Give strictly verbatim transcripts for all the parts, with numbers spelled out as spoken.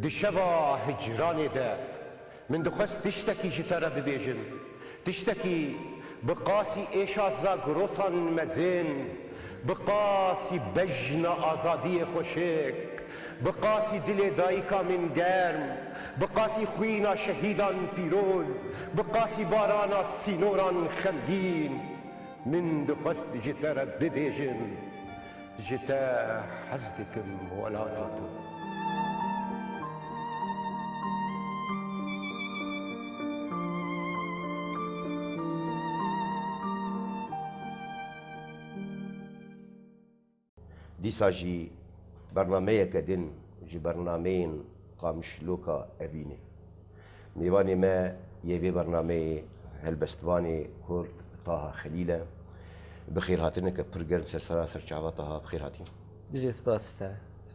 Di şeva hicranê de min dixwest tiştekî ji te re bibêjim. Tiştekî bi qasî êşa zagrosan mezin, bi qasî bejna azadiyê xweşik, bi qasî dilê dayika min germ, bi qasî xwîna şehîdan pîroz, bi qasî barana sînoran xemgîn. Min dixwest ji te re bibêjim. Ji te hez dikim welata tu. Dîsa jî bernameyeke din ji bernameyên Qamişloka evînê. Mêvanê me yê vê bernameyê helbestvanê Kurd Taha Xelîl e. Bi xêrhatineke pir germ ser sera ser çava Taha, bi xêr hatî. Tu jî spas ji te.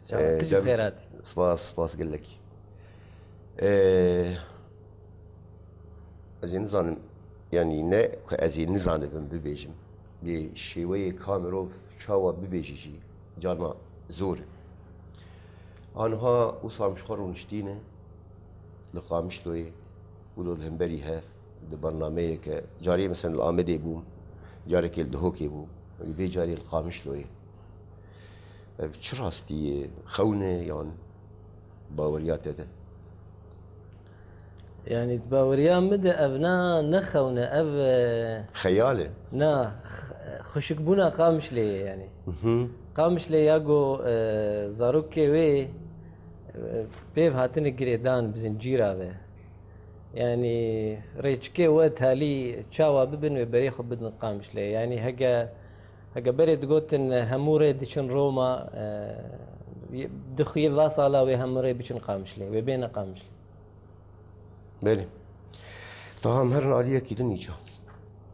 Çava, Ee, tu jî bi dem-, xêr hatî. Spas, spas gelekî. Ee, ez ê nizanim, yanî ne ku ez ê nizanibim bibêjim, lê şêweyê ka mirov çawa bibêje jî carna zor e. Aniha wisa em ji xwe rûniştîne li Qamişloyê û li hemberî hev di bernameyeke, carê mesela li Amedê bûm, carekê li Dihokê bûm, vê carê li Qamişloyê. Ev çi rastî ye? Xewn e yan baweriya te de? Yanî, di baweriya min de ev na, ne xewn e, ev, e, Xeyal e? Na, x-, xweşikbûna Qamişlê ye, yanî. Mhm. Qamişlê ya ku, e, zarokê wê, e, pêv hatine girêdan bi zincîra ve. Yanî, rêçikê we talî çawa bibin wê berê xwe bidin Qamişlê. Yanî, heke, heke berê digotin hemû rê diçin Roma, e, dixuye va sala wê hemû rê biçin Qamişlê, wê bêne Qamişlê. Belê. Taha, em herin aliyekî din îca.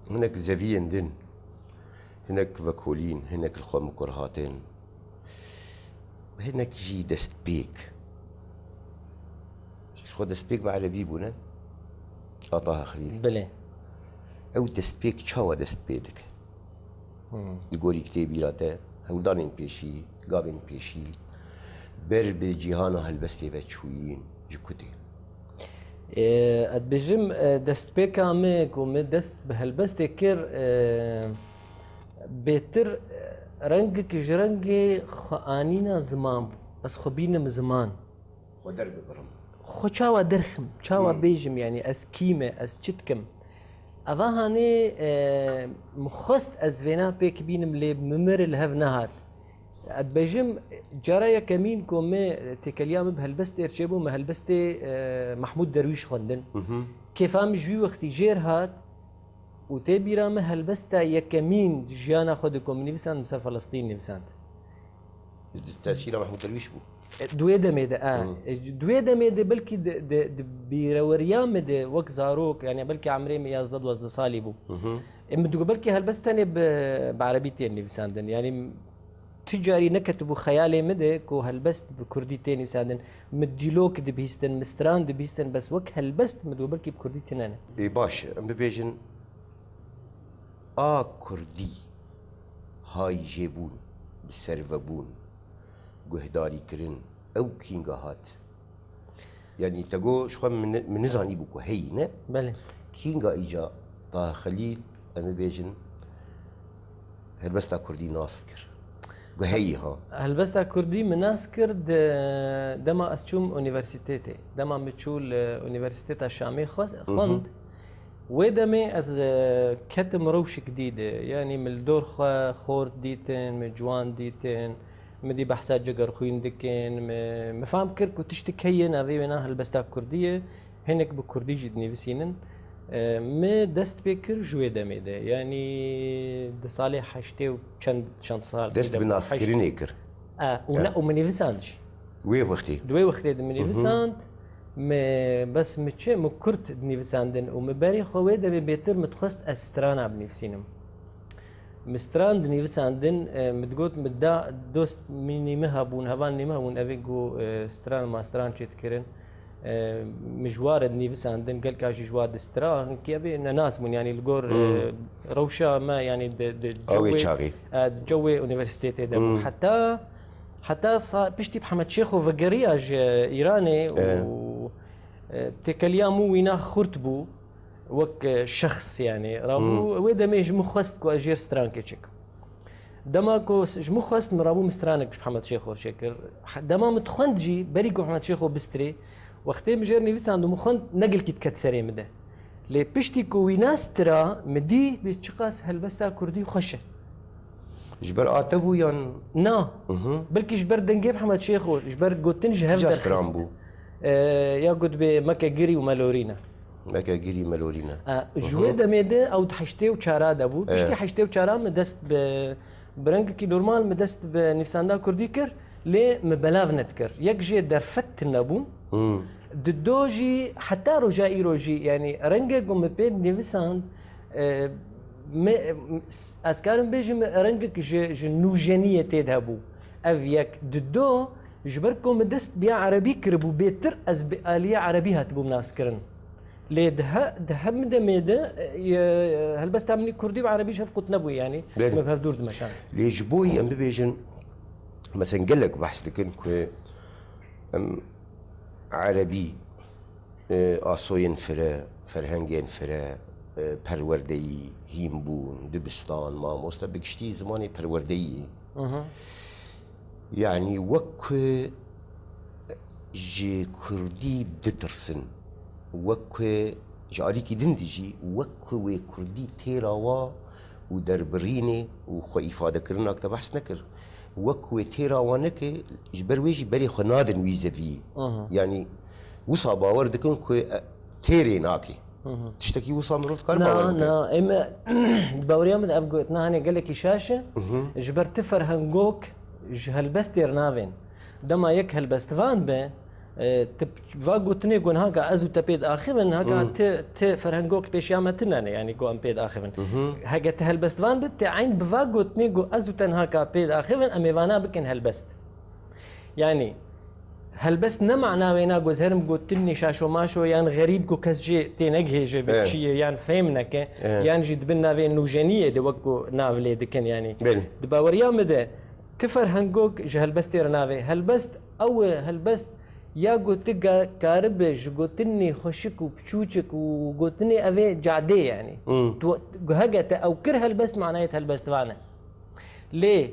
Hinek zeviyên din, hinek vekolîn, hinek li xwe mikur hatin, hinek jî destpêk. Ji xwe destpêk bi erebî bûne. A Taha Xelîl. Belê. Ew destpêk çawa dest pê dike? Hmm. Li gorî kitêbîra te, hewldanên pêşî, gavên pêşî, ber bi cîhana helbestê ve çûyîn, ji ku tê? Ê, ez dibêjim, e, destpêka me ku me dest bi helbestê kir, e, bêtir, e, rengek ji rengê xwe anîna ziman bû. Ez xwe bînim ziman. Xwe derbibirim. Xwe çawa derxim, çawa Hmm. bêjim, yanî ez kî me, ez çi dikim? Eva hanê, e, min xwest ez vêna pêk bînim, lê min mir li hev nehat. Ez dibêjim, cara yekemîn ku me têkeliya min bi helbestê re çêbû, me helbestê, e, Mehmûd Derwîş xwendin. Mhm. Kêfa min ji wî wextî jêr hat û tê bîra min helbesta yekemîn jiyana xwe de ku min nivîsand, min ser Felestîn nivîsand. Di tesîra Mehmûd Derwîş bû. E, di wê demê de, e, Hmm. e, di wê demê de belkî di, di, di bîreweriya me de wek zarok, yani belkî emrê me yazdeh duwazdeh salî bû. Mhm. E, min digot belkî helbest tenê bi, bi erebî tê nivîsandin. Yani tu carî neketibû xeyalê me de ku helbest bi kurdî tê nivîsandin. Min dîlok dibihîstin, min stran dibihîstin, bes wek helbest min digot belkî bi kurdî tine ne. Ê, baş e, em bibêjin a kurdî, hayjêbûn, bi servebûn, guhdarîkirin, ew kînga hat? Yanî te got, ji xwe min, min nizanîbû ku heyî ne. Belê. Kînga îca Taha Xelîl, em ê bêjin, helbesta kurdî nas kir? Ku heyî ha. Helbesta kurdî min nas kir di, dema ez çûm unîversîtetê. Dema min çû li Unîversîteta Şamê xwe-, Mhm. xwend. Wê demê ez, e, ketim rewşik dî de. Yanî min li dor xwe xort dîtin, min ciwan dîtin, min dî behsa Cegerxwîn dikin, min, min fam kir ku tiştik heye navê wê na helbesta kurdî ye, hinek bi kurdî jî dinivîsînin. E, min dest pê kir ji wê demê de. Yanî di salê heştê û çend, çend sal Dest dî de bi bû, heşt- naskirinê kir. E, û Ya. ne, û min nivîsand jî. Wê wextê. Di wê wextê de min Hı hı. nivîsand, me, bes min çi, min kurt dinivîsandin û min berê xwe wê demê bêtir min dixwest ez strana binivîsînim. Min stran dinivîsandin, e, min digot, min da dost min nîme hebûn, hevan nîme hebûn, evê ku, e, stran ma stran çê dikirin. E, min ji wa re dinivîsandin, gelka jî ji wa distira, hinkî evê nenas bûn, yanî li gor, Hmm. e, rewşa me, yanî di, di Ew ê cewê, çaxî. e, di cewê unîversîtetê de bû. Hmm. Heta Heta sa-, piştî Mihemed Şêxo vegeriya ji Îranê û, e, têkeliya min wîna xurt bû, wek, e, şexs, yanî, rabû, wê demê ji min xwest ku ez jêr strankê çêkim. Dema ku s-, ji min xwest, min rabû min stranek ji Mihemed Şêxo çêkir. He-, dema min dixwend jî, berî ku Mihemed Şêxo bistrê, wextê min jêr nivîsand û min xwend, ne gelkî diket serê min de. Lê piştî ku wîna stira, min dî bê çiqas helbesta kurdî xweş e. Ji ber a te bû yan? Na. Mhm. Belkî ji ber dengê Mihemed Şêxo, ji ber gotin ji hev derxist. Kîja stran bû? E, ya got bê Meke Girî û Melorîne. Meke Girî Melorîne. E, ji wê demê de ew di heştê û çara de bû. E. Piştî heştê û çara min dest bi, bi rengekî normal min dest bi nivîsanda kurdî kir, lê min belav nedikir. Yek jê derfet tune bû. Hmm. Di do jî heta roja îro jî, yanî rengek ku min pê nivîsand, e, me, ez karim bêjim rengek ji, ji nûjeniyê tê de hebû. Ev yek. Di do, ji ber ku min dest bi ya erebî kiribû, bêtir ez bi aliyê erebî hatibûm naskirin. Lê di he-, di hem demê de, e, helbesta min kurdî û erebî ji hev qut nebûye, yanî. Belê. Me bi hev dûr dimeşand. Lê ji bo yî em bibêjin, mesela gelek behs dikin ku em erebî, e, asoyên fire, ferhengên fire, e, perwerdeyî, hînbûn, dibistan, mamoste, bi giştî zimanê perwerdeyî. Mhm. Yanî wek ku ji kurdî ditirsin, wek ku ji alîkî din de jî, wek ku wê kurdî têra wa û derbirînê û xwe îfadekirinak te behs nekir. Wek ku wê têra wa neke, ji ber wê jî berê xwe nadin wî zeviyê. Mhm. Yanî wisa bawer dikin ku, e, têrê nake. Mhm. Tiştekî wisa mirov dikare bawer bike? Na, na, ê me, di baweriya min de ev gotina hanê gelekî şaş e. Mhm. Ji ber ti ferhengok ji helbestê re navên. Dema yek helbestvan be, e, ti va gotinê ku niha ka ez û te pê diaxivin, niha ka Hmm. ti, ti ferhengok pêşiya me tune ne, yanî ku em pê diaxivin. Mhm. Heke ti helbestvan be, ti eyn bi va gotinê ku ez û te niha ka pê diaxivin, em ê vana bikin helbest. Yanî, helbest ne mana wêna ku ez herim gotinê şaşo maşo yan xerîb ku kes jê tê negihêje bi Eh. çi ye yan fêm neke, Eh. yan jî di bin navê nûjeniyê de wek ku nav lê dikin, yanî. Belê. Di baweriya min de, ti ferhengok ji helbestê re navê. Helbest ew e, helbest ya ku ti ga-, karibe ji gotinê xweşik û piçûçik û gotinê ev ê cadê, yanî. Hmm. Tu, heke te ew kir helbest, manayê te helbestvan e. Lê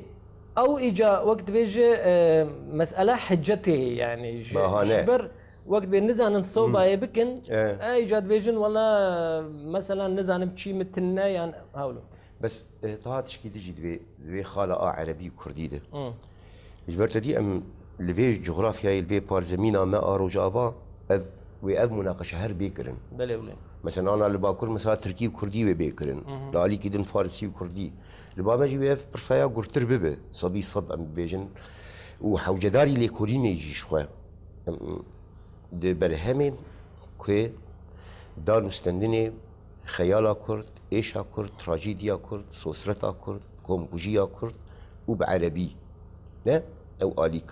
ew îca wek dibêje, e, mesela hicetê, yanî ji, Bahane. ji ber wek dibê nizanin sobayê Hmm. bikin, Eh. e, îca dibêjin, wela, mesela nizanim çî min tune yan hewlo. Bes, e, taha tişkî din jî divê, divê xala a erebî û kurdî de. Hmm. Ji ber te dî em li vê cografyayê, li vê parzemîna me a Rojava, ev, wê ev munaqeşe her bê kirin. Belê, belê. Mesela ana li Bakur, mesela tirkî û kurdî wê bê kirin. Mhm. Li alîkî din farisî û kurdî. Li ba me jî wê ev pirsa ya gurtir bibe, sedî sed em bibêjin. Û hewcedarî lêkolînê jî ji xwe. Em, di berhemên ku dan û stendinê xeyala Kurd, êşa Kurd, trajediya Kurd, sosreta Kurd, komkujiya Kurd û bi erebî ne ew alîk.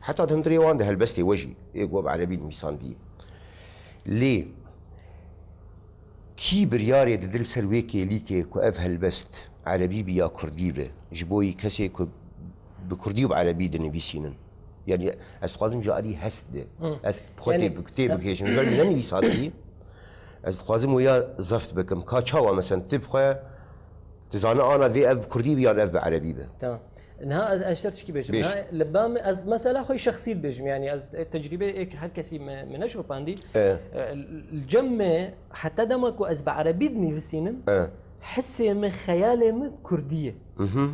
Heta di hundirê wan de helbestê we jî ê ku bi erebî nivîsandiye. Lê kî biryarê dide li ser wê kêlîkê ku ev helbest erebî be ya kurdî be, ji bo yî kesê ku bi kurdî û bi erebî dinivîsînin? Yanî ez dixwazim ji alî hest de. Hı. Ez bi xwe Yanî, tê bi-, tê bikêşim. Ji ber min ne nivîsandî. Ez dixwazim wê ya zeft bikim. Ka çawa, mesela, tu bi xwe dizane ana divê ev bi kurdî be yan ev bi erebî be? Tamam. Niha ez, ez ji te tişkî bêjim. Bêj. Niha li ba min, ez mesela xwe şexsî dibêjim. Yanî ez, e, tecrîbeyê êk her kesî me, me neşopandî. E. E, li cem me, heta dema ku ez bi erebî dinivîsînim, E. hisê min, xeyalê min kurdî ye. Mhm.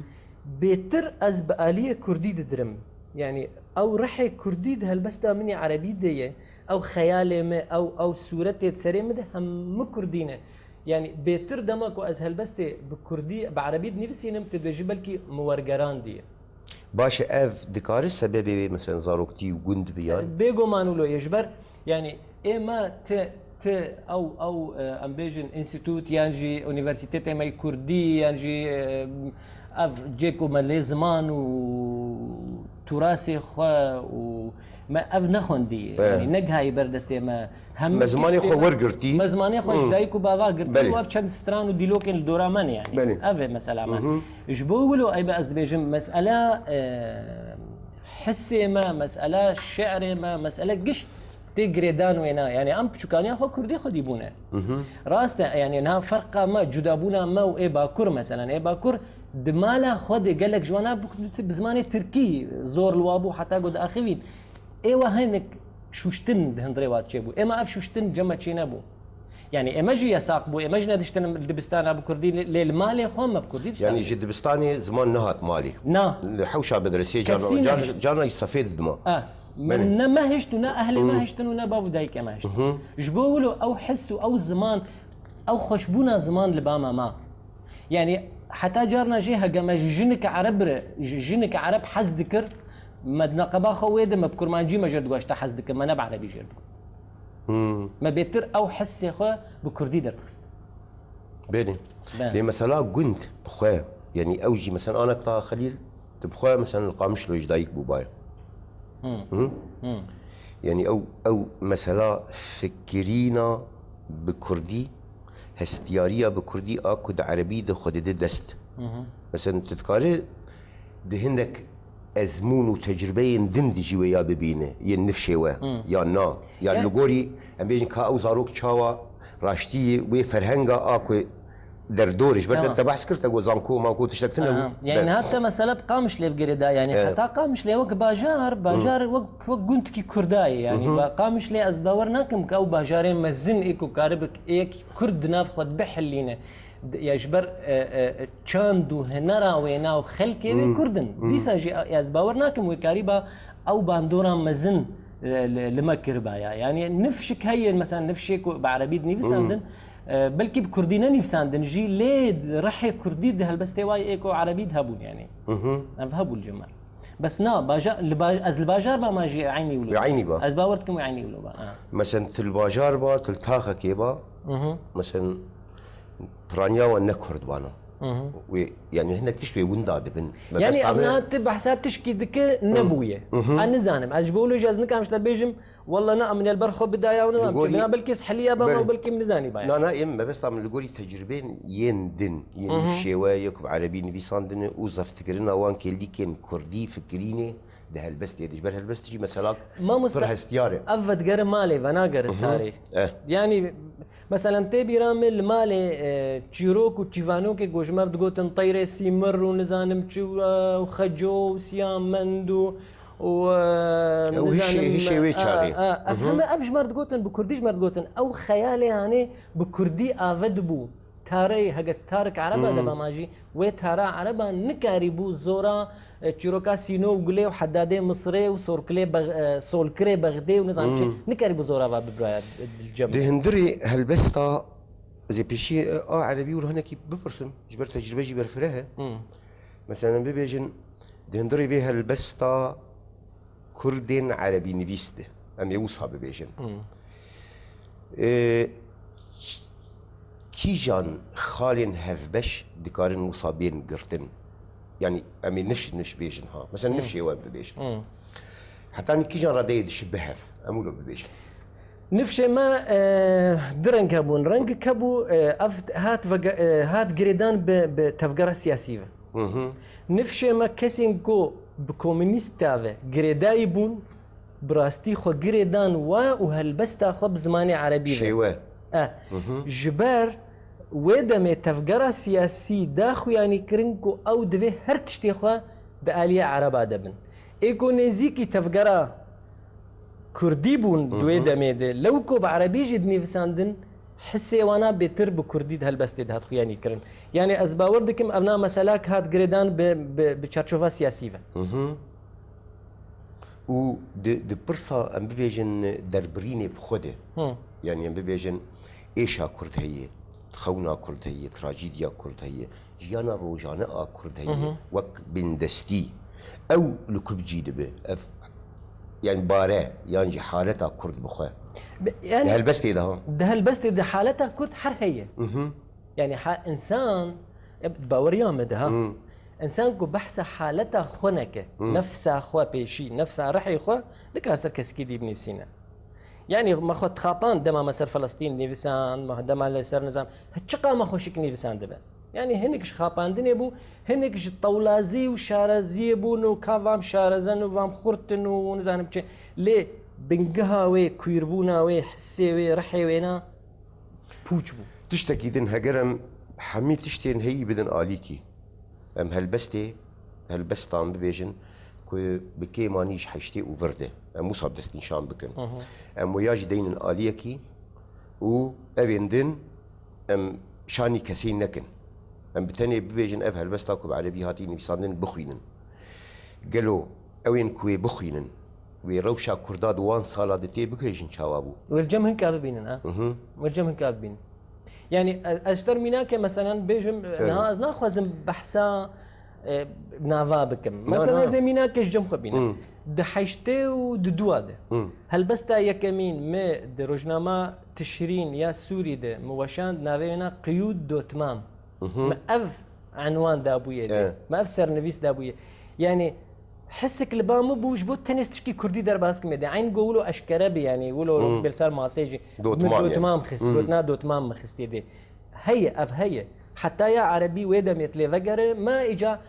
Bêtir ez bi aliyê kurdî didirim. Yanî ew rihê kurdî di helbesta min ê erebî de ye. Ew xeyalê me, ew, ew sûretê di serê min de hemû kurdî ne. Yanî bêtir dema ku ez helbestê bi kurdî, bi erebî dinivîsînim, tu dibêjî belkî min wergerandiye. Baş e, ev dikare sebebê wê, mesela, zaroktî û gund be yan? Bêguman wilo ye, ji ber, yanî, ê me ti, ti ew, ew, e, em bêjin, înstîtût yan jî unîversîtetê me yê kurdî yan jî, e, ev cê ku me lê ziman û turasê xwe û me ev nexwendiye. E. Yanî, negihayî ber destê me. Hemî Me zimanê tiştê xwe me, wergirtî. me zimanê xwe ji Hmm. dayik û bava girtî Belê. û ev çend stran û dîlokên li dora me ne, yanî. Belê. Ev e mesela me. Mhm. Ji bo wilo ê be ez dibêjim, mesela, e, Hisê me, mesela şi'rê me, mesela giş tê girêdan wêna. Yani em piçûkaniya xwe kurdî xwedî bûne. Rast e, yani niha ferqa me, cudabûna me û ê Bakur, mesela ê Bakur di mala xwe de gelek ji wana bi, bi zimanê tirkî zor li wa bû, heta ku diaxivîn. Ê we hinek şûştin di hundirê wa çêbû. Êma ev şûştin cem me çê nebû. Yani ême jî yesaq bû, ême jî nediştin dibistana bi kurdî, lê, lê li malê xwe me bi kurdî diştan. Yani ji dibistanê ziman nehat malê. Na. Li hewşa medresê carna, Kesî car-, nehişt. Carna jî sefê didima. Ah, Belê. Ne me hişt û ne ehlê me hiştin û ne bav û dayikê me hiştin. Ji bo wilo ew his û ew ziman, ew xweşbûna ziman li ba me ma. Yani heta carna jê hege me ji jinik ereb re, ji jinik ereb hez dikir, me di neqeba xwe wê de me bi kurmancî me jê re digoşta hez dikir, me ne bi erebî jê re digot. Me bêtir ew hissê xwe bi kurdî derdixist. Belê. Be. Lê mesela gund bi xwe, yanî ew jî mesela anek ta Xelîl, tu bi xwe mesela li Qamişlo ji dayik bûbaye. Hı? Yanî ew, ew mesela fikirîna bi kurdî, hestiyariya bi kurdî a ku di erebî de xwe dide dest. Mesela tu dikarî di hindek ezmûn û tecrubeyên din dijî wê ya bibîne, yên nifşê we, ya na, ya li gorî, em bêjin ka ew zarok çawa raştî wê ferhenga a ku derdorê, ji ber te, Tamam. te behs kir, te got zanko, manko, tiştek tune bû. Aha. Yani Be- hatta mesela bi Qamişlê bi girê da, yani Evet. heta Qamişlê wek bajar, bajar wek, wek gundkî Kurdayê, yani ba-, Qamişlê ez bawer nakim ki ew bajarê mezin ê ku karibik êk Kurd di nav xwe bihilîne. D-, ya ji ber, e, e, e, çand û hunera wê nav xelkê wê Kurd in. Dîsa jî, e, ez bawer nakim wê karîba ew bandora mezin, e, li, li me kiribaya. Yani nifşik heye, mesela nifşê ku bi erebî dinivîsandin, e, belkî bi kurdî nenivîsandin jî, lê rihê kurdî di helbestê wayê ê ku erebî de hebûn yani. Ev hebû li cem me. Bes na, baja-, li ba-, ez li bajar ba ma jî eynî wilo. Wê eynî ba. Ez bawer dikim wê eynî wilo ba. Ha. Mesela tu li bajar ba, tu li taxekê ba, mesela piraniya we ne kurd bana. Wê, yani hinek tişt wê winda dibin. Me Yani bes tame- evna tu behsa tişkî dike nebûye. Ez nizanim. Ez ji bo wilo jî ez nikim ji te bêjim, walla ne em li ber xwe bidaya û nizanim. Li gorî- Çi bina belkî sihliya ba Belê. ma belkî min nizanî baya. Na, na, em mebesta min li gorî tecrübên yên din, yên nifşê we, yek bi erebî nivîsandine û zeftkirina wan kêlîkên kurdî fikirînê di helbestê de. Ji ber helbest jî mesela Mamoste, pir hestiyar e. Ev vedigere malê, venagere tarî. Eh. Yani, mesela tê bîra min li malê, e, çîrok û çîvanokê ku ji me digotin teyrê sîmir û nizanim çi û, e, û xeco û siyamend û, û, e, Ew hişê, nizanim, hişê wê e, çaxê. e, ev heme ev ji me digotin, bi kurdî ji me digotin. Ew xeyalê hanê bi kurdî ave dibû. Tarê, heges tarik ereba de bama jî, wê tara ereba nikarîbû zora, e, çîroka sîno û gulê û hedadê Misirê û sorkilê Bex-, e, solkirê Bexdê û nizanim çi, nikarîbû zora va bibiraya di, di cem. Di hundirê helbesta, ez ê pêşî, e, a erebî û hinekî bipirsim, ji ber tecrübe jî berfireh e. Mesela bibêjin, di hundirê vê helbesta Kurdên erebînivîs de, em ê wisa bibêjin. Ê, ç-, kîjan xalên hevbeş dikarin wisa bên girtin? Yanî em ê niş, niş bêjin ha. Mesela nifşê we bibêjin. Hetanî kîjan radeyê dişi bi hev? Em wilo bibêjin. Nifşê me, e, du reng hebûn. Rengek hebû, e, ev hat vege-, e, hat girêdan bi, bi tevgera siyasî ve. Nifşê me kesên ku bi komînîsta ve girêdayî bûn, bi rastî xwe girêdan we û helbesta xwe bi zimanê erebî ve. Şêwe. E, ji ber wê demê tevgera siyasî da xuyanî kirin ku ew divê her tiştê xwe di aliyê ereba de bin. Ê ku nêzîkî tevgera Kurdî bûn di wê demê de. Lew ku bi erebî jî dinivîsandin, hisê wana bêtir bi kurdî di helbestê de hat xuyanî kirin. Yani ez bawer dikim evna meselak hat girêdan bi, bi, bi çarçova siyasî ve. Û di, di pirsa em bibêjin derbirînê bi xwe de. Yani em bibêjin êşa Kurd heye, xewna Kurd heye, trajîdiya Kurd heye. Jiyana rojane a Kurd heye, wek bindestî. Ew li ku bi cî dibe? Ev, yani bare, yan jî haleta Kurd bi xwe. Be-, yani Di helbestê de ha. Di helbestê de haleta Kurd her heye. Yani ha, insan, e, baweriya me de ha. Insan ku behsa haleta xwe neke, nefsa xwe pêşî, nefsa rihê xwe, nikare ser kesekî dî binivîsîne. Yani me xwe dixapand dema me ser Filistîn nivîsand, me dema li ser nizam, çiqa me xweşik nivîsandibe. Yanî hinek ji xapandinê bû, hinek ji tewlazî û şareziyê bûn û ka vam şareze in û vam xurt in û nizanim çi. Lê bingeha wê, kwîrbûna wê, hissê wê, rihê wê na pûç bû. Tiştekî din, heger em hemî tiştên heyî bidin alîkî, em helbestê, helbestan bibêjin ku bi kêmanî ji heştê û vir de. Em wisa bi destnîşan bikin. Hı hı. Em wêya jî deynin aliyekî û evên din em şanî kesî nekin. Em bi tenê bibêjin ev helbesta ku bi erebî hatî nivîsandin bixwînin. Gelo ew ên ku wê bixwînin, wê rewşa Kurda di wan sala de tê bigihêjin çawa bû? Wê li cem hinka bibînin, ha? Mhm. Wê li cem hinka bibînin. Yanî, ez, ez ji te re mînakê, meselen, bêjim, Evet. niha ez naxwazim behsa, e, nava bikim. Na, Mesela, na. ez ê mînakê ji cem xwe bînim. Hmm. Di heştê û di dua de. Hmm. Helbesta yekemîn me di rojnama Tişrîn ya Sûrî de mi weşand, navê wê na Qiyûd Dotmam. Mhm. Me ev enwan dabûye de. Evet. Me ev sernivîs dabûye. Yanî, hisek li ba min bû, ji bo tenê tişkî kurdî derbas kim ê de. Eyn go wilo eşkere bî, yanî wilo Hmm. bêlsar masê jî. Dotmam min yani. Dotmam xist, Hmm. gotina dotmam min xistê de. Heye, ev heye. Heta ya erebî wê demê lê vegere, me îca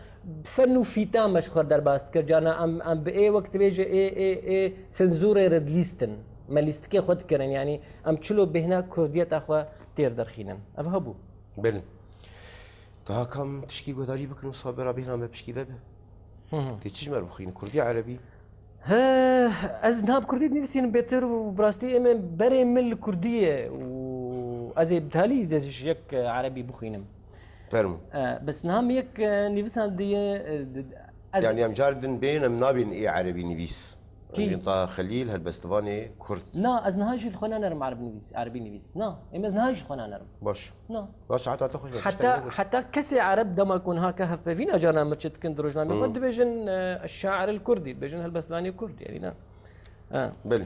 fen û fîta me ji xwe derbas dikir. Carna em, em bi ê wek dibêje ê, ê, ê senzûrê re dilîstin. Me lîstikê xwe dikirin, yanî em çilo bêhna kurdiyeta xwe têr derxînin. Ev hebû. Belê. Daha kam tişkî guhdarî bikin û sabera bêhna me pişkî vebe. Hı hı. Tê çi ji me re bixwînin? Kurdî, erebî? He, ez niha bi kurdî dinivîsînim bêtir û bi rastî em ê berê min li kurdî ye û ez ê bi talî de ji yek, e, erebî bixwînim. Fermo. E, bes niha min yek, e, nivîsandiye, e, d-, ez Yani em car din bên, em nabên ê erebî nivîs. Kî? Em bên Taha Xelîl, helbestivanê kurd. Na, ez niha jî li xwe nanerim erebî nivîs, erebî nivîs. Na, em ez niha jî li xwe nanerim. Baş. Na. Baş, saeta te xweş be, Heta, tiştek negot. Heta kesê ereb dema ku niha ke hevpeyvîna carna me çi dikin di rojnamê xwe Hmm. dibêjin, e, şair el kurdî, dibêjin helbestvanê kurd, yani na. Ha. Belê.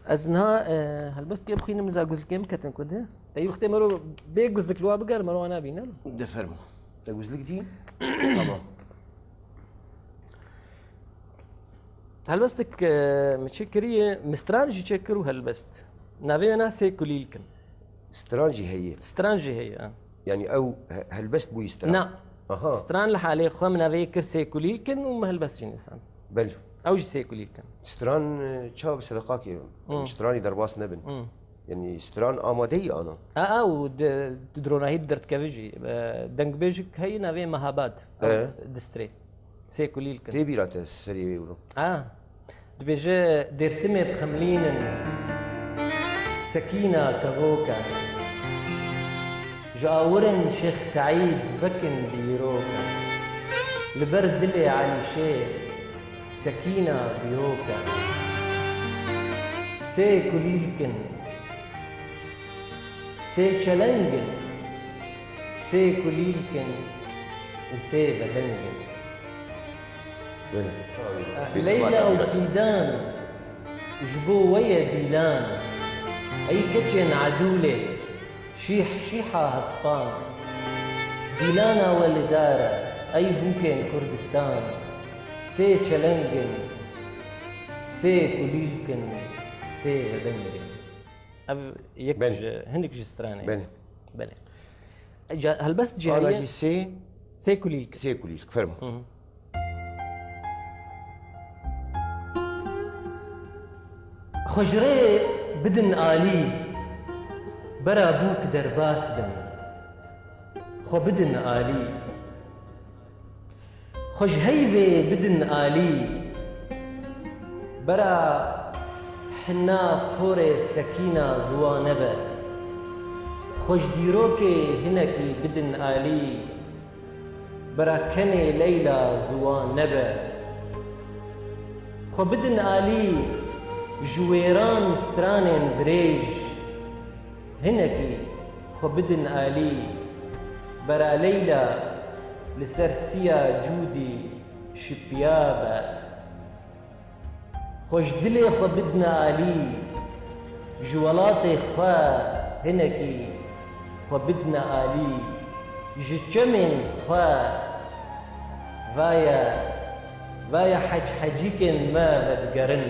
Ez niha, e, helbestkê bixwînim, za guzlikê min ketin ku de. Te yê wextê mero bê guzlik li wa biger, mero wana bîne. De fermo. Te guzlik dî? Tamam. Helbestek, e, min çêkiriye, min stran jî çêkir û helbest. Navê wê na Sê Kulîlk in. Stran jî heye. Stran jî heye, ha. Yani ew he-, helbest bûyî stran? Na. Aha. Stran li halê xwe min navê kir Sê Kulîlk in û min helbest jî nivîsand. Belê. Ew jî Sê Kulîlk in. Stran, e, çawa bi sedeqakê Hmm. stranî derbas nebin. Hmm. Yani stran amadeyî ana. A, a, û di, di dronahî derdikeve jî. E, dengbêjik heye navê Mehabad. Ew He. distrê. Sê Kulîlk in. Tê bîra te serê wê wilo? A, dibêje Dêrsimê bi xemlîn in. Sekîna kevok e. Ji awirin Şêx Seîd vekin dîrok e. Li ber dilê Elî Şêx Sekîna bîhok e. Sê kulîlk in. Sê çeleng in. Sê kulîlk in û sê vedeng in. Belê. Leyla û Fîdan ji bo we ye dîlan. Ey keçên edûlê. Şîh şîha hespan, dîlana we li dar e, ey bûkên Kurdistan, sê çeleng in, sê kulîlk in, sê vedeng in. Ev yek Belê. ji, hinek ji stranê. Belê. Belê. Ca-, helbest jî Ana heye. jî sê Sê kulîlk. Sê kulîlk, fermo. Hı hı. Xwe ji rê bidin alî, bera bûk derbas bin. Xwe bidin alî. Xwe ji heyvê bidin alî. Bera hina porê sekîna ziwa nebe. Xwe ji dîrokê hinekî bidin alî. Bera kenê Leyla ziwan nebe. Xwe bidin alî ji wêran stranên dirêj. Hinekî xwe bidin alî. Bera Leyla li ser siya cûdî şipiya be. Xwe ji dilê xwe bidine alî, ji welatê xwe hinekî xwe bidine alî, ji çemên xwe. Vaye, vaye hec hecîkên me vedigerin,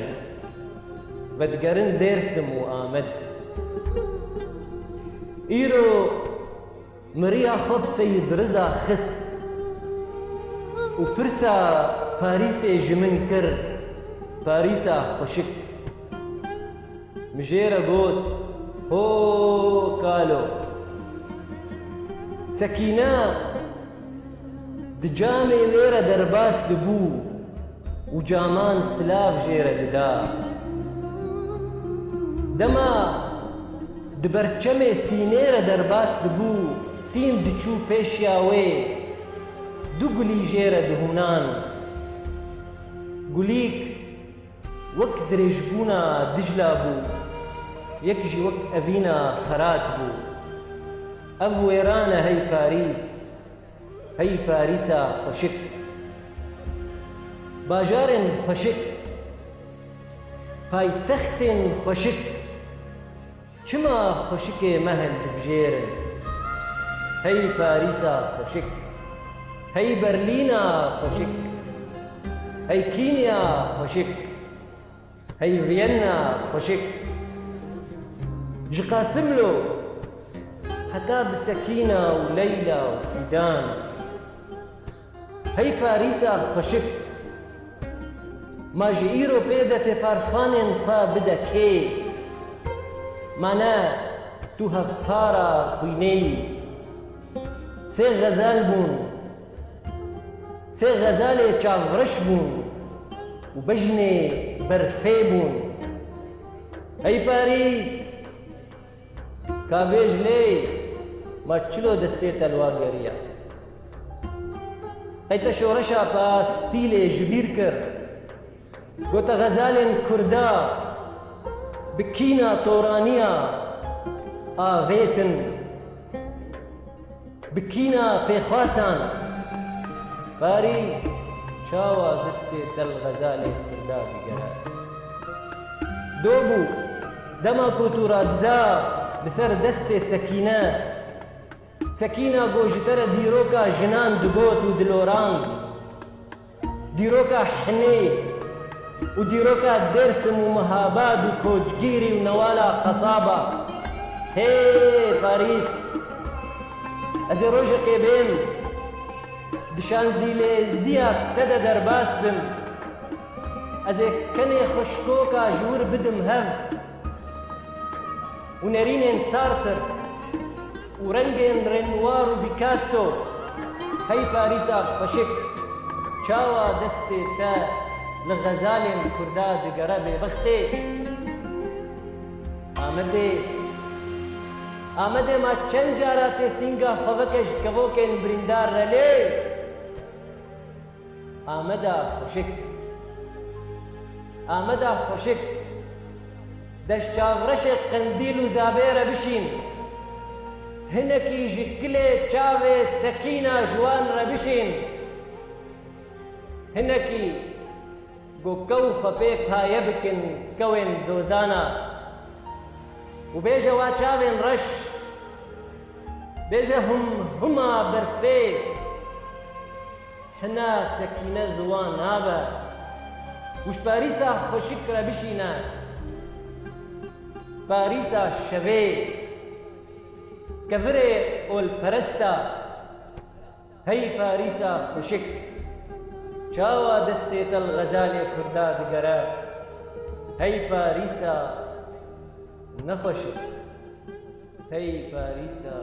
vedigerin Dêrsim û Amed. Îro Miriya xwe bi Seyid Riza xist û pirsa Parîsê ji min kir, Parîsa xweşik. Min jê re got, ho kalo. Sekîne di camê wê re derbas dibû û caman silav jê re dida. Dema di ber çemê Sînê re derbas dibû, Sîn diçû pêşiya wê, du gulî jê re dihûnan. Gulîk wek dirêjbûna Dicla bû, yek jî wek evîna Ferat bû. Ev wêran e hey Parîs, hey Parîsa xweşik. Bajarên xweşik, paytextên xweşik, çima xweşikê me hildibijêrin? Hey Parîsa xweşik, hey Berlîna xweşik, hey Kînya xweşik, hey Viyena xweşik. Ji Qasimlo heta bi Sekîna û Leyla û Fîdan. Hey Parîsa xweşik, ma ji îro pê de tê parfanên xwe bide kê? Ma ne tu hevpara xwînê yî. Sê xezel bûn, sê xezelê çavreş bûn û bejnê berfê bûn. Hey Parîs! Ka bêj lê, ma çilo destê te li wan geriya? Qey te şoreşa pastîlê ji bîr kir? Gote xezalên Kurda bi kîna toraniya avêtin. Bi kîna pêxwasan, Parîs çawa destê te li xezalê Kurda digere? Do bû, dema ku tu radiza li ser destê Sekîne, Sekîna ku ji te re dîroka jinan digot û dilorand. Dîroka Hinê û dîroka Dêrsim û Mihabad û Koçgîrî û Newala Qesaba. Hê Parîs! Ez ê rojekê bêm, di şanzîlêziya te de derbas bim. Ez ê kenê xweşkoka ji wir bidim hev. Û nerînên Sartre û rengên Renoir û Picasso, hey Parîsa xweşik, çawa destê te li xezalên Kurda digere bêbextê? Amedê, Amedê ma çend cara tê sînga xweveke ji kevokên birîndar re lê? Ameda xweşik. Ameda xweşik. De ji çavreşê qendîl û zabê re bişîn. Hinekî ji kilê çavê Sekîna ji wan re bişîn. Hinekî go kew xwe pê paye bikin kewên zozana. Û bêje wa çavên reş. Bêje hum huma berfê. Hina Sekîne ziwan nabe û ji Parîsa xweşik re bişîne. Parîsa şevê, kevirê olperesta. Hey Parîsa xweşik, çawa destê te li xezalê Kurda digere? Hey Parîsa nexweşik, hey Parîsa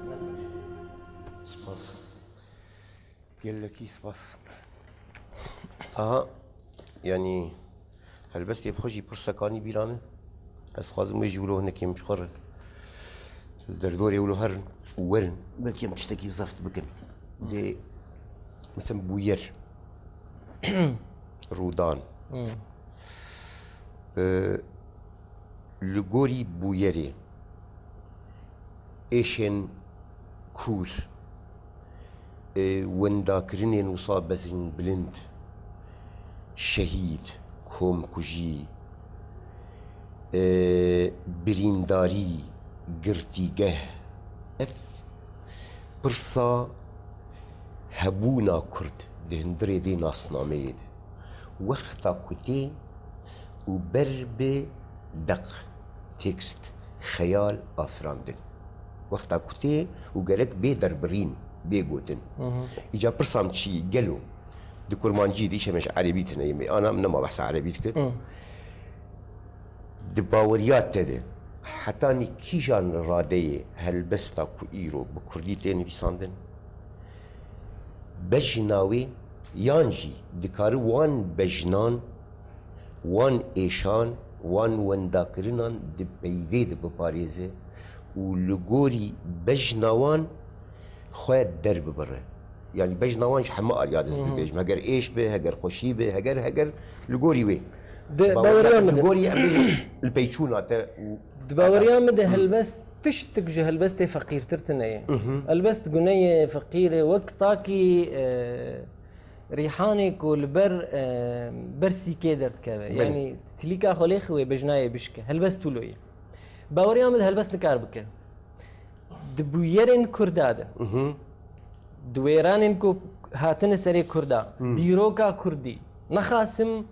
nexweşik. Spas. Gelekî spas. Aha, yanî helbestê bi xwe jî pir sekanî bîra min. Ez xwazim wê jî wilo hinekê em ji xwe re li derdorê wilo herin û werin. Belkî em tiştekî zeft bikin. Dê, mesela bûyer. Rûdan. Hmm. Ee, Li gorî bûyerê, êşên kûr, e, windakirinên wisa bezînbilind, şehîd, komkujî, e, birîndarî, girtîgeh, ev pirsa hebûna Kurd di hundirê vê nasnameyê de, wexta ku tê û ber bi deq, tekst, xeyal afirandin. Wexta ku tê û gerek bê derbirîn, bê gotin. Îca pirsa min çi gelo? Di kurmancî de, îşe me ji erebî tine yê me. Ana min nema behsa erebî dikir. Di baweriya te de, hetanî kîjan radeyê helbesta ku îro bi kurdî tê nivîsandin, bejna wê, yan jî dikare wan bejnan, wan êşan, wan wendakirinan di peyvê de biparêze û li gorî bejna wan xwe derbibire. Yanî bejna wan ji heme aliya dest bibêjim. Heger êş be, heger xweşî be, heger, heger li gorî wê. Di baweriya min de. Li gorî em bêjin li peyçûna te û Di baweriya min de helbest tiştik ji helbestê feqîrtir tine ye. Helbest guneyê feqîrê wek takî, e, rîhanê ku li ber, e, ber sîkê derdikeve. Belê. Yanî tilîka xwe lê xiwê bejnayê bişke. Helbest wilo ye. Baweriya min de helbest nikar bike. Di bûyerên Kurda de, di wêranên ku hatine serê Kurda, dîroka Kurdî, nexasim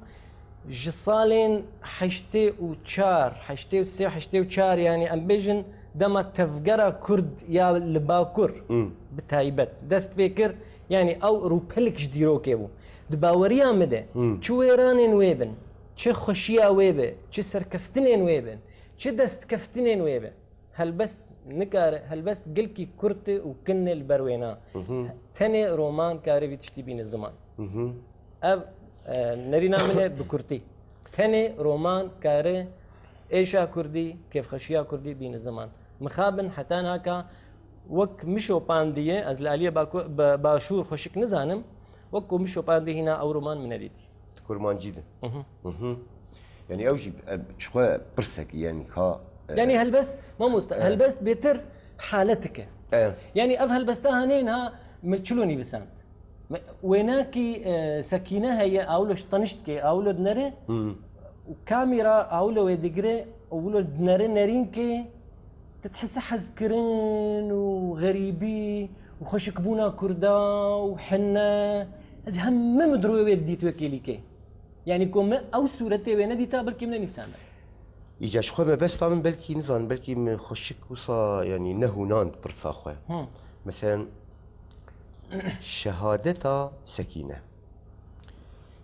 ji salên heştê û çar, heştê û sê, heştê û çar, yanî em bêjin dema tevgera Kurd ya li Bakur bi taybet dest pê kir, yanî ew rûpelek ji dîrokê bû. Di baweriya min de, çi wêranên wê bin, çi xweşiya wê be, çi serkeftinên wê bin, çi destkeftinên wê be, helbest nikare, helbest gelkî kurt e û kin e li ber wêna. Tenê roman kare vî tiştî bîne ziman. Ev, e, nerîna min e bi kurtî. Tenê roman kare êşa kurdî, kêfxweşiya kurdî bîne ziman. Mixabin heta naka wek min şopandiye, ez li aliyê Baku-, ba-, başûr xweşik nizanim, wek ku min şopandiye hîna ew roman min nedîtî. Di kurmancî de. Mhm. Mhm. Yanî ew jî, em, ji xwe pirsek, yanî ka, e, Yanî helbest, mamoste, e, helbest bêtir haletik e. E. Yanî ev helbesta hanê niha me çilo nivîsand. Me, wênakî, e, Sekîne heye, awlo ji tenişt ke, awlo dinere, Hmm. û kamîra awlo wê digire, û wilo dinere nerîn ke, tu dihise hezkirin û xerîbî û xweşikbûna Kurda û hine. Ez heme min di rûyê wê didît wekî lîkê. Yanî ku min ew sûretê wê nedîta, belkî min nenivîsanda. Îca ji xwe mebesta min belkî, nizanim, belkî min xweşik wisa, yanî nehûnand pirsa xwe. Hı. Meselen, şehadeta Sekîne.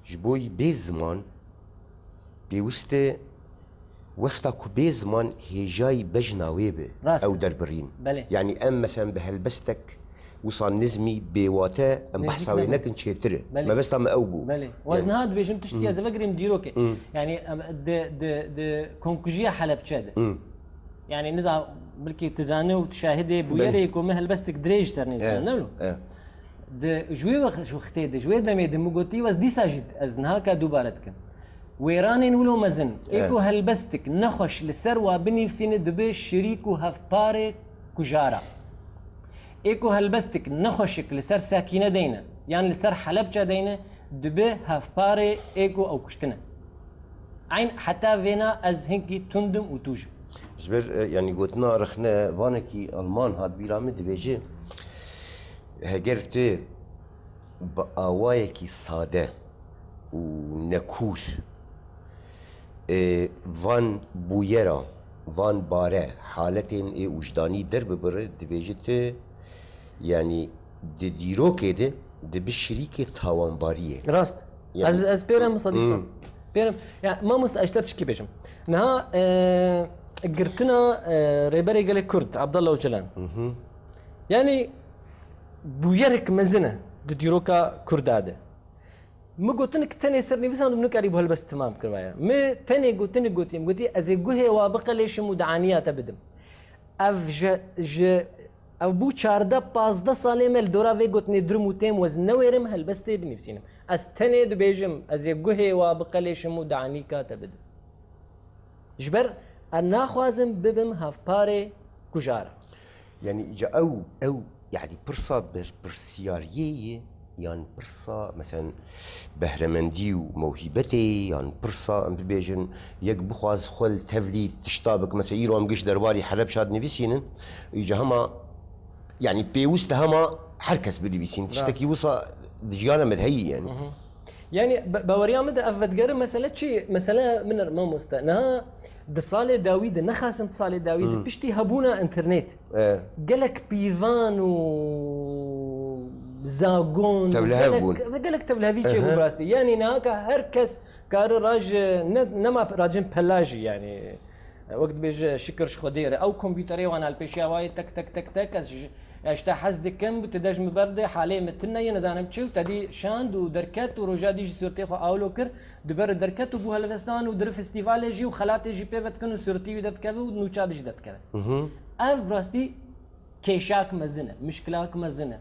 Ji bo bê ziman pêwist e wexta ku bê ziman hêjayî bejna wê be, Rast. ew derbirîn. Belê. Yanî em, meselen, bi helbestek wisa nizmî, bêwate, em Nêzîk behsa wê nebin. nekin, çêtir e. Belê. Mebesta me ew bû. Belê. Û ez Yanî niha dibêjim tiştî Hmm. ez vegirim dîrokê. Hmm. Yanî em, di, di, di komkujiya Helebçe de. Hmm. Yanî niza, belkî tu zane û tu şahidê bûyerê Belê. ku min helbestek dirêj ser nivîsan, Evet. ne wilo? Evet. Di, ji wê wext, ji wextê de, ji wê demê de min gotî, ez dîsa jî, ez niha ka dubare dikim. Wêranên wilo mezin, ê Evet. ku helbestik nexweş li ser wa binivîsîne dibe şirîk û hevparê kujara. Ê ku helbestik nexweşik li ser Sekîne deyne, yan li ser Helebçe deyne, dibe hevparê ê ku ew kuştine. Eyn heta vêna ez hinkî tundim û tûj im. Ji ber, e, yanî gotina rexnevanekî Alman hat bîra min, dibêje, heger tu bi awayekî sade û nekûr, e, van bûyera, van bare, haletên ê wijdanî derbibire, dibêje tu, yanî di dîrokê de dibi şirîkê tawanbariyê. Rast. Yani Ez, ez pêrem wisa dîsa. Hmm. Pêrem. Ya, mamoste, ez ji te tişkî bêjim. Niha, e, girtina, e, Rêberê Gelê Kurd, Abdullah Ocalan. Hı hı. Yani, bûyerek mezin e di dîroka Kurda de. Min gotinik tenê ser nivîsand û min nikarîbû helbest timam kiribaya. Min tenê gotinik gotî, min gotî, ez ê guhê wa biqelêşim û dianiya te bidim. Ev ji, ji, ev bû çardeh pazdeh salê me li dora vê gotinê dirim û têm, ez newêrim helbestê binivîsînim. Ez tenê dibêjim, ez ê guhê wa biqelêşim û dianîka te bidim. Ji ber ez naxwazim bibim hevparê kujara. Yani îca ew, ew, yani pirsa berpirsiyariyê ye, yan pirsa, meselen, behremendî û mewhîbetê, yan pirsa, em bibêjin, yek bixwaz xwe li tevlî tişta bik, mesela, îro em giş derbarî Helebşa dinivîsînin, îca hema, yani pêwist e hema her kes bidivîsîn. Rast. Tiştekî wisa di jiyana me de heyî, yani. Hı hı. Yani, be-, baweriya min de ev vedigere mesele çi? Mesele min er mamoste. Niha Di salê dawî de, nexasim di salê dawî de, Hmm. piştî hebûna înternet, E. gelek pîvan û zagon, Tevlihev gelek, bûn. ve gelek tevlihevî çêbû Aha. bi rastî. Yanî nihaka her kes kare raj, ne, nema racin pela jî, yanî, wek dibêje şikir ji Xwedê re. Ew kompûterê wan li pêşiya wayê tek, tek, tek, tek, ez ji, ez ji te hez dikim, tu de ji min berde, halê min tune ye, nizanim çi, û te dî şand û derket û roja dî jî sûretê xwe awlo kir, di ber derket û bû helbestvan û di ri festîvalê jî û xelatê jî pê ve dikin û sûretî wî derdikeve û nûça dî jî derdikeve. Mhm. Ev bi rastî kêşak mezin e, mişkilak mezin e.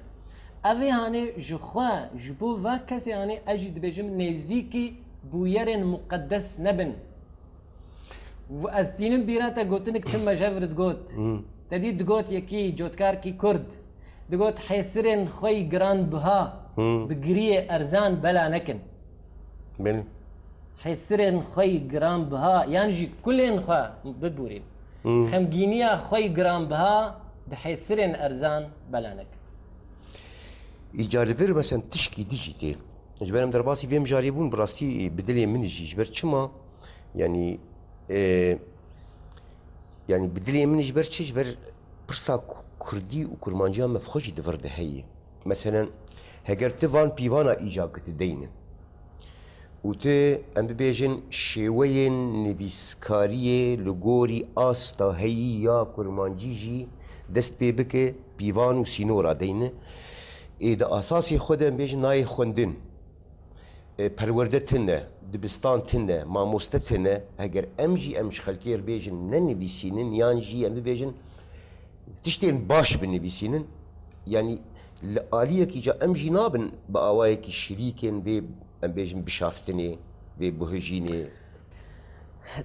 Ev ê hanê ji xwe, ji bo va kesê hanê ez jî dibêjim nêzîkî bûyerên muqedes nebin. Û ez tînim bîra te gotinik tim me jev re digot. Hmm. Te dî digot yekî cotkarkî Kurd. Digot hêsirên xwe yî giran biha Hmm. bi giriyê erzan bela nekin. Belê. Hêsirên xwe yî giran biha yan jî kulên xwe bibûrîn. Hmm. Xemgîniya xwe yî giran biha bi hêsirên erzan bela nekin. Îca li vir, mesela, tişkî dî jî tê. Ji ber em derbasî vê mijarê bûn, bi rastî bi dilê min jî. Ji ber çima? Yanî, e, yanî bi dilê min ji ber çi? Ji ber pirsa ku-, kurdî û kurmanciya me bi xwe jî di vir de heye. Meselen, heger tu van pîvana îca ki tu deyne û tu, em bibêjin, şêweyên nivîskariyê li gorî asta heyî ya kurmancî jî dest pê bike, pîvan û sînora deyne. Ê di asasê xwe de, em bêjin, nayê xwendin, e, perwerde tune, dibistan tune, mamoste tune, heger em jî em ji xelkê re bêjin nenivîsînin, yan jî em bibêjin tiştên baş binivîsînin, yanî li aliyekî ca em jî nabin bi awayekî şirîkên vê, em bêjin, bişaftinê, vê bihujînê.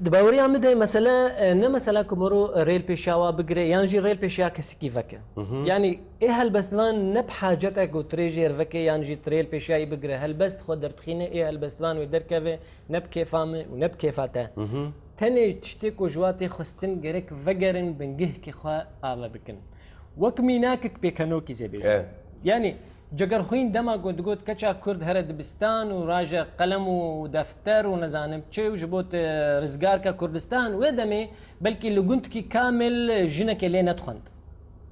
Di baweriya min de mesele, e, ne mesela ku mero rê li pêşiya wa bigire yan jî rê li pêşiya kesikî veke. Mhm. Yanî ê helbestvan ne bi hacet e ku tu rê jê re veke yan jî tu rê li pêşiya wî bigire. Helbest xwe derdixîne, ê helbestvan wê derkeve, ne bi kêfa min û ne bi kêfa te. Mhm. Tenê tiştê ku ji wa tê xwestin gerek vegerin bingehkê xwe ave bikin. Wek mînakek pêkenokî zê bêjim. E. Yanî Cegerxwîn dema ku digot keça Kurd here dibistan û raje qelem û defter û nizanim çi û ji bo te rizgar ke Kurdistan, wê demê belkî li gundkî kamil jinekê lê nedixwend.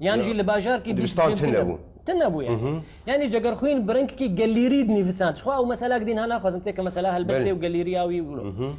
Yan Ya. jî li bajarkî Dibistan dîs tune jin bû. Tune bû yani. Hı hı. Yani Cegerxwîn bi rengkî gelîrî dinivîsand. Ji xwe ew meselak dîn ha naxwazim têke mesela helbestê Belê. û gelîriya wî û Hı hı.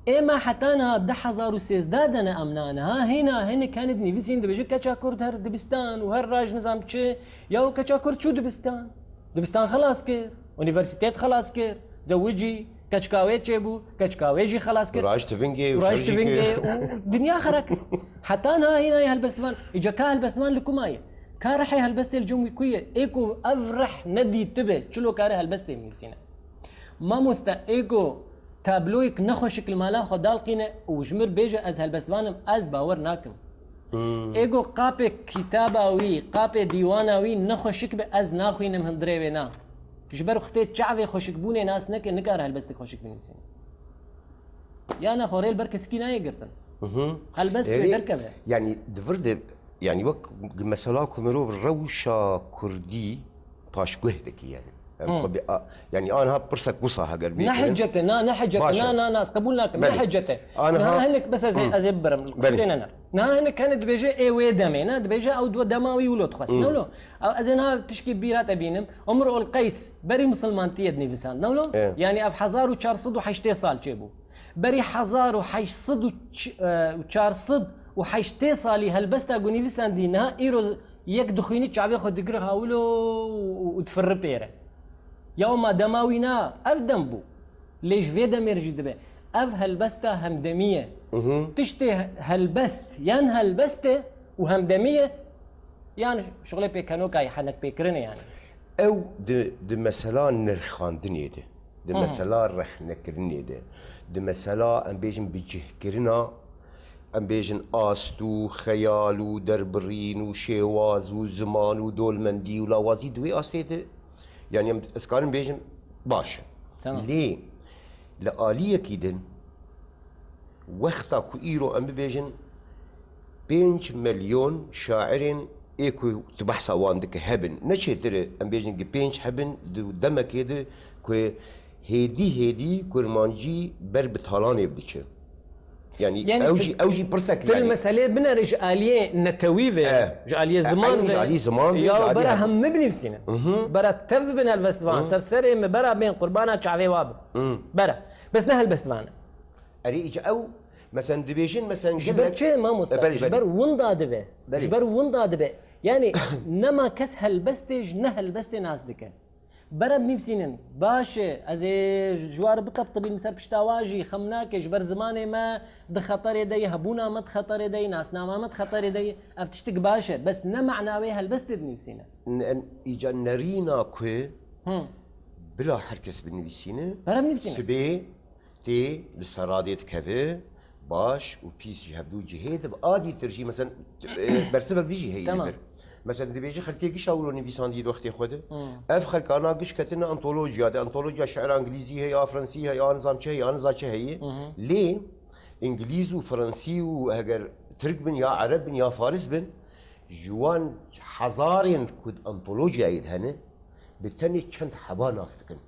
Êma heta niha du hezar û sêzdeh de ne em na niha hêna hinek hene dinivîsîn dibêje keça Kurd her dibistan û her raj nizam çi ya û keça Kurd çû dibistan. Dibistan xelas kir, unîversîtet xelas kir, zewicî, keçka wê çêbû, keçka wê jî xelas kir. Raj tivingê û Raj şer jî tivingê kir. û dinya xera kir. Heta niha hêna yê helbestvan. Îca ka helbestvan li ku ma ye? Ka rihê helbestê li cem wî ku ye? Ê ku ev rih nedîtibe, çilo kare helbestê binivîsîne? Mamoste, ê ku tabloyek nexweşik li mala xwe dalqîne û ji mir bêje ez helbestvan im, ez bawer nakim. Hmm. Ê ku qapê kitaba wî, qapê dîwana wî nexweşik be, ez naxwînim hundirê wê na. Ji ber xwe tê çavê xweşikbûnê nas neke, nikare helbestek xweşik binivîsîne. Ya ne xwe rê li ber kesikî nayê girtin. Mhm. Helbest Erê, wê derkeve. Yani di vir de, yani wek mesela ku mirov rewşa kurdî paşguh dike yani. Em Hı. xwe bi-, a-, yani anha pirsek wisa heger Ne bêkirin. hicete, na, ne hicete, Baş e. na, na, na, ez qebûl nakim, ne Belê. hicete. Anha Na hinek, bes ez ê, Hı. ez ê bibirim, Belê. xwedê ne ner. Na hinek hene dibêje ê wê demê, ne, dibêje ew du dema wî wilo dixwest. Hı. Ne wilo? Ew ez ê niha tişkî bîra te bînim. Umrul Qeys, berî misilmantiyê dinivîsand. Ne wilo? E. Yani ev hezar û çar sed û heştê sal çêbû. Berî hezar û heşt sed û ç-, e, û çar sed û heştê salî helbesta ku nivîsandî niha îro yek dixwînî çavê xwe digire hawilo û, û difirri pê re. Ya ma dema wî na, ev dem bû. Lê ji vê demê re jî dibe. Ev helbesta hemdemî ye. Mhm. Tiştê he-, helbest yan helbest e û hemdemî ye, yan şixulê pêkenoka ye, henekpêkirinê yani. Ew di, di mesela nirxandinê de, di Hı hı. mesela rexnekirinê de, di mesela, em bêjin, bicihkirina, em bêjin, ast û xeyal û derbirîn û şêwaz û ziman û dolmendî û lawazî di wê astê de, yani em, ez karim bêjim, baş e. Tamam. Lê li aliyekî din, wexta ku îro em bibêjin pênc milyon şairên ê ku tu behsa wan dike hebin, ne çêtir e em bêjin ki pênc hebin di demekê de ku hêdî hêdî kurmancî ber bi talanê diçe. Yani, yani ew jî, ew jî pirsek, til yani meselê binere ji aliyê netewî ve, e, ji aliyê, e, ziman ve, ji aliyê ziman ve, ya ji aliyê bera hemû binivîsînin. Bera tev bin helbestvan, ser serê me bera bên qurbana çavê wa bin. Bera. Bes ne helbestvan e. Erê, îca ew, mesela, dibêjin, mesela, ji ber çi, mamoste? E, belê, belê. Ji ber winda dibe. Belê. Ji ber winda dibe. Yani, nema kes helbestê ji ne helbestê nas dike. Bera binivîsînin. Baş e, ez ê ji wan re biqebqibînim ser pişta wan jî, xem nake, ji ber zimanê me di xeterê de ye, hebûna me di xeterê de ye, nasnama me di xeterê de ye. Ev tiştik baş e, bes ne mana wê helbestê dinivîsîne. N-, n-, îca nerîna ku bila her kes binivîsîne, bera binivîsîne, sibê tê li ser radê dikeve, baş û pîs ji hevdû cihê dibe. A dîtir jî, mesela, e, bersivek dî jî heye li vir. Mesela, dibêje xelkê gişa wilo nivîsandî di wextê xwe de. Ev xelkana giş ketine antolojiya de. Antolojiya şi'ra îngilîzî heye, a fransî heye, a nizam çi heye, a niza çi heye. Lê îngilîz û fransî û heger tirk bin ya ereb bin ya faris bin, ji wan hezarên ku di antolojiyayê de hene, bi tenê çend heba nas dikin.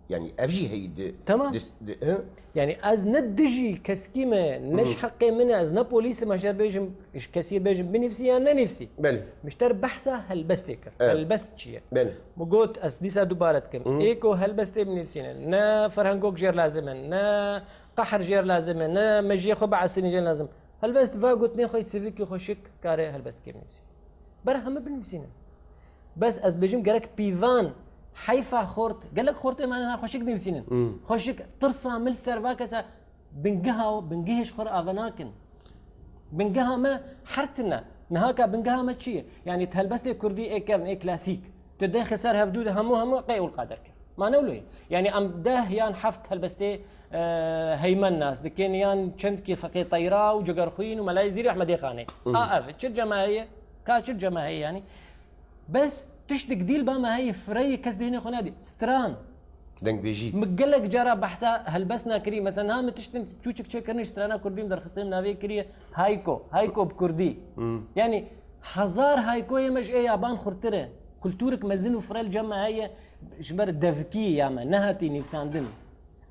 Yani ev jî heyî di, tamam, di, di, he? Yani ez ne dijî keskî me, ne ji heqê min e, ez ne polîs im, ez jê bêjim, ji kesî bêjim binivîsî yan nenivîsî. Belê. Min ji te re behsa helbestê kir. Evet. Helbest çi ye? Belê. Min got, ez dîsa dubare dikim. Ê ku helbestê binivîsîne, ne ferhengok jêr lazim e, ne qehr jêr lazim e, ne mejiyê xwe biesînî jêr lazim. Helbest va gotinê xwe yî sivîkî xweşik kare helbestekê binivîsî. Bera hemû binivîsînin. Bes ez dibêjim gerek pîvan, heyfa xort, gelek xortê me ne xweşik dinivîsînin. Xweşik tirsa min li ser va kesa bingeha, bingehê ji xwe re ava nakin. Bingeha me her tune. Niha ka bingeha me çi ye? Yanî di helbestê kurdî ê kevn, ê klasîk, tu dexê ser hevdû de hemû, hemû qey û qader kir. Ma ne wilo ye? Yanî em deh yan heft helbestê, e, heymen nas dikin, yan çendkî Feqê Teyra û Cigerxwîn û Melayê Zîrî Ehmedê Xanê. A ev çi cema heye? Ka çi cema heye yanî? Bes tiştik dîl ba me heye, fireyê kes dêhnê xwe nadî. Stran. Dengbêjî. Min gelek cara behsa helbest nakirî. Mesela niha min tiştin çûçik çêkirin ji strana kurdî min derxistin navê kiriye Hayko. Hayko bi kurdî. Yanî hezar haykoyê me ji ê yaban xurtir e. Kultûrik mezin û firel cem me heye. Ji ber devkî ya me nehatî nivîsandin.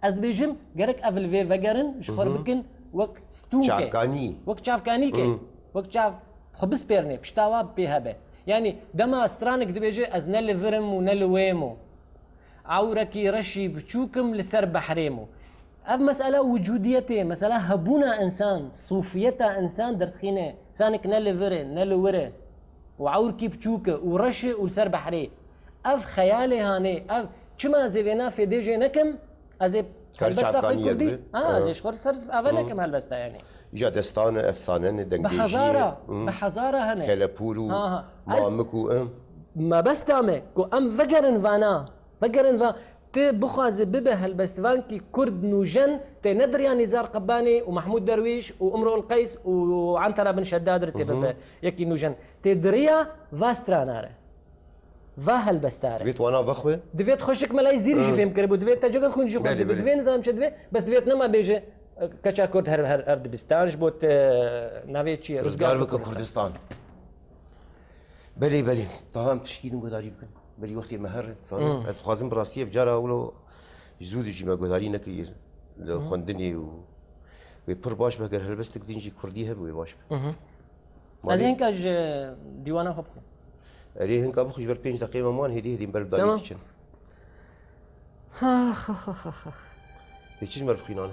Ez dibêjim, gerek ev li vê vegerin, ji xwe re bikin wek stûnkê. Çavkanî. Wek çavkanîkê. Wek çav xwe bispêrnê, pişta wa pê hebe. Yanî dema stranek dibêje, ez ne li vir im û ne li wê im û ewrekî reşî biçûk im li ser behrê im û. Ev mesela wicûdiyetê, mesela hebûna însan, sofiyeta însan derdixîne. Însanek ne li vir e, ne li wir e. û ewrkî biçûk e û reş e û li ser behrê. Ev xeyalê hanê, ev çima ez ê vêna fêdê jê nekim, ez ê helbesta xwe kurdî, ha, ez ê ji xwe li ser ava nekim helbesta, yanî. Îja destan e, efsane ne, dengbêjî ye. Bi hezara, bi hezara hene. Kelepûr û mamik û em. Mebesta me ku em vegerin vana, vegerin va, tu bixwaze bibe helbestvankî kurd nûjen, tê ne di riya Nîzar Qebanê û Mehmûd Derwîş û Imrul Qeys û Antera bin Şeddad re tê bibe yekî nûjen. Tê di riya va strana re. Va helbesta re. Divêt wana vexwe? Divêt xweşik Melayê Zîrî jî fêm kiribû. Divêt te Cegerxwîn jî xwe dibe. Divê nizam çi dibe. Bes divêt nema bêje, keça kurd her, her, her dibistan ji bo te navê çi ye? Rizgar bike Kurdistan. Belê, belê. Taha em tişkî din guhdarî bikin. Belê wextê me her zanî. Ez dixwazim bi rastî ev cara wilo ji zû de jî me guhdarî nekiriye. Li xwendinê û wê pir baş be, eger helbestek din jî kurdî hebe wê baş be. Ez ê hinka ji dîwana xwe bixwim. Erê, hinka bixwe, ji ber pênc deqeyê me man, hêdî hêdî ber bi dawî diçin. Ax, ax, ax, ax, ax. Tê çi ji me re bixwînane?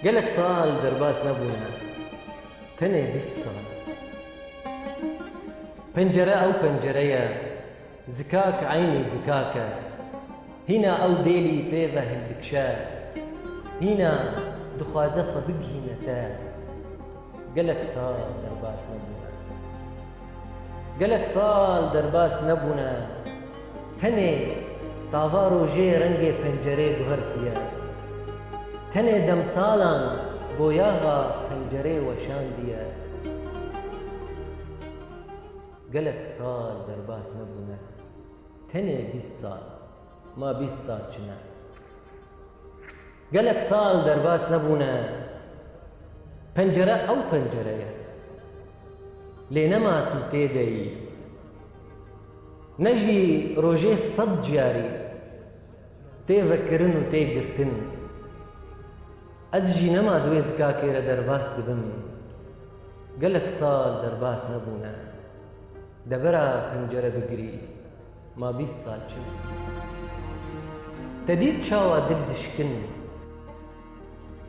Gelek sal derbas nebûne. Tenê bîst sal. Pencere ew pencere ye. Zikak eynî zikak e. Hîna ew dêlî pê ve hildikşe. Hîna dixwaze xwe bigihîne te. Gelek sal derbas nebûne. Gelek sal derbas nebûne. Tenê tava rojê rengê pencerê guhertiye. Tenê demsalan boyaxa pencerê weşandiye. Gelek sal derbas nebûne. Tenê bîst sal. Ma bîst sal çi ne? Gelek sal derbas nebûne. Pencere ew pencere ye. Lê nema tu tê de yî. Ne jî rojê sed carî tê vekirin û tê girtin. Ez jî nema di wê zikakê re derbas dibim. Gelek sal derbas nebûne. Debera pencere bigirî, ma bîst sal çi? Te dît çawa dil dişkin?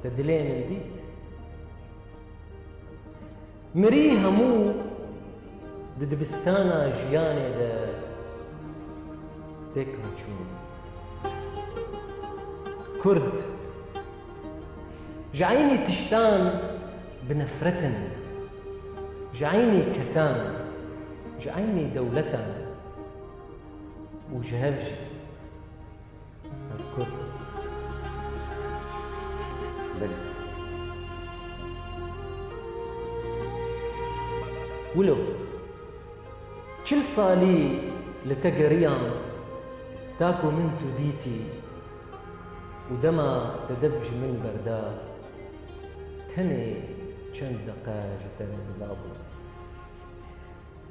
Te dilê min dît? Mirî hemû di dibistana jiyanê de têk haçûn. Kurd ji eynî tiştan bi nefret in, ji eynî kesan, ji eynî dewletan û ji hev jî. Kurd. Belê. Wilo, çil salî li te geriyam, ta ku min tu dîtî û dema te dev ji min berda, tenê çend deqe ji te re bila bû.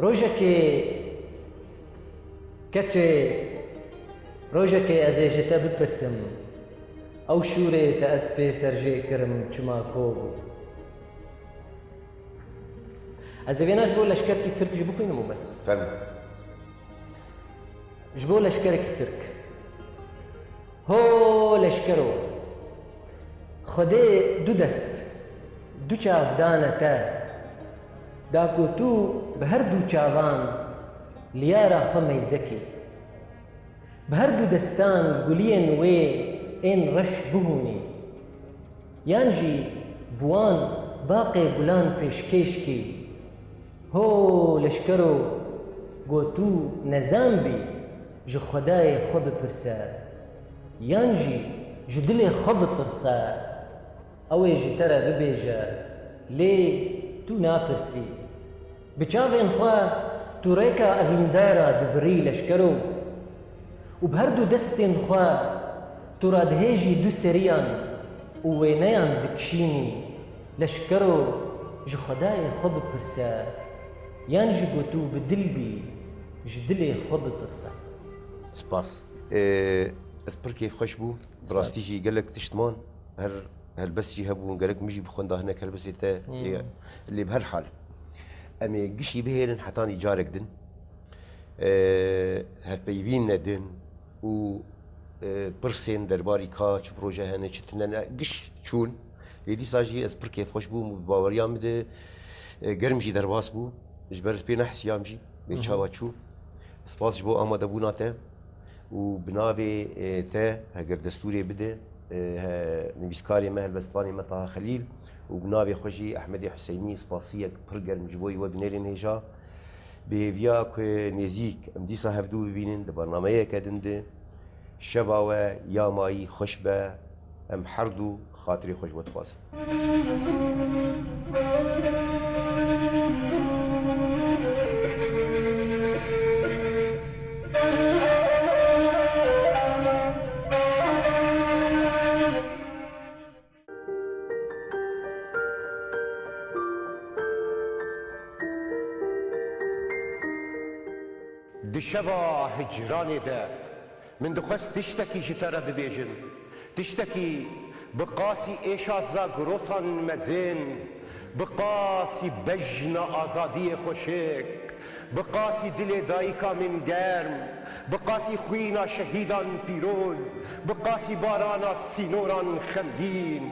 Rojekê keçê, rojekê ez ê ji te bipirsim, ew şûrê te ez pê serjê kirim çima ko bû? Ez ê vêna ji bo leşkerekî Tirk jî bixwînim û bes. Fermo. Ji bo leşkerekî Tirk. Ho leşkero, Xwedê du dest, du çav dane te, da ku tu bi her du çavan liyara xwe meyze kî. Bi her du destan guliyên wê ên reş bihûnî. Yan jî bi wan baqê gulan pêşkêş kî. Ho leşkero, go tu nezan bî, ji Xwedayê xwe bipirse, yan jî ji dilê xwe bitirse, ew ê ji te re bibêje, lê tu napirsî. Bi çavên xwe tu rêka evîndara dibirî leşkero û bi her du destên xwe tu radihêjî du seriyan û wêneyan dikişînî. Leşkero, ji Xwedayê xwe bipirse, yan jî go tu bi dil bî, ji dilê xwe bitirse. Spas. Ee, ez pir kêfxweş bûm. Bi rastî jî gelek tişt man. Her helbest jî hebûn, gerek min jî bixwenda hinek helbestê te. Hmm. Ê, lê bi her hal, em ê gişî bihêlin hetanî carek din. Ee, hevpeyvîn nedin û, e, pirsên derbarî ka çi proje hene, çi tune ne, giş çûn. Lê dîsa jî ez pir kêfxweş bûm û bi baweriya min de, e, germ jî derbas bû. Ji ber ez pê nehesiyam jî, bê Hı hı. çawa çû. Spas ji bo amadebûna te. Û bi navê, e, te, heger destûrê bide, e, he, nivîskarê me, helbestvanê me Taha Xelîl û bi navê xwe jî Ehmedê Huseynî spasiyek pir germ ji bo we binêrên hêja. Bi hêviya ku nêzîk em dîsa hevdû bibînin di bernameyeke din de, şeva we ya mayî xweş be, em her du xatirê xwe ji we dixwazin. Di şeva hicranê de min dixwest tiştekî ji te re bibêjim. Tiştekî bi qasî êşa zagrosan mezin, bi qasî bejna azadiyê xweşik, bi qasî dilê dayika min germ, bi qasî xwîna şehîdan pîroz, bi qasî barana sînoran xemgîn.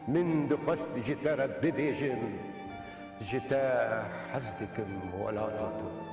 Min dixwest ji te re bibêjim, ji te hez dikim welata tu.